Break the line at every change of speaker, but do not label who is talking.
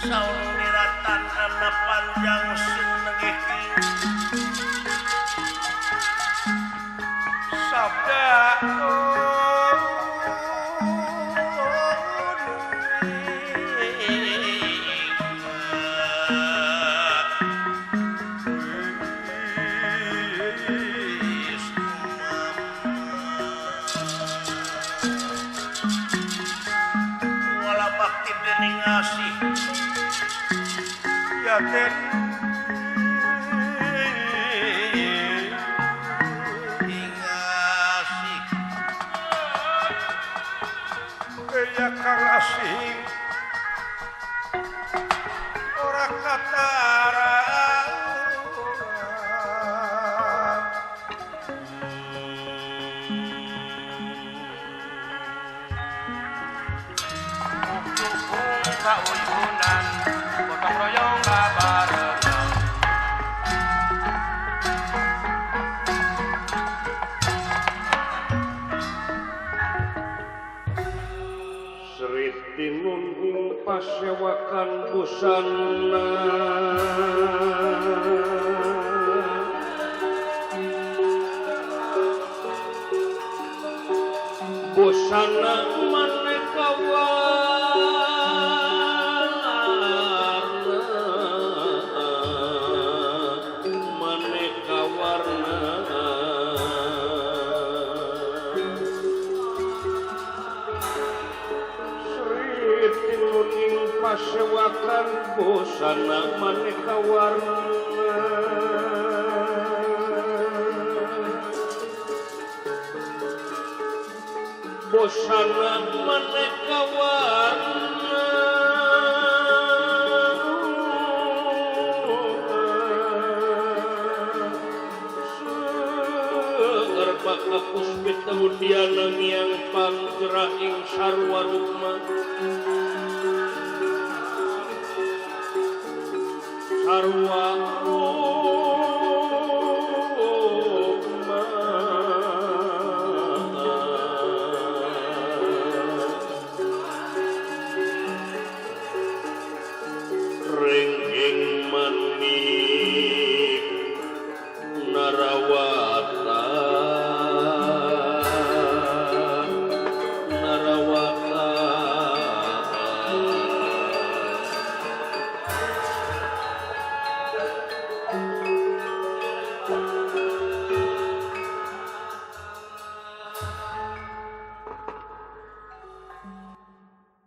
Saur niratan ana panjang sing nengihi sabda wala bakti dening asih yaten ingasih kaya kang asing ora katara
kauyunan gotong royong babarengan
Sri tinun ing pasewakan busana busana maneka warna maneka warna Sri tinun ing pasewakan busana maneka warna busana maneka warna seueur baka puspita mudiana miang panggerah ing sarwa rukma sarwa rukma ring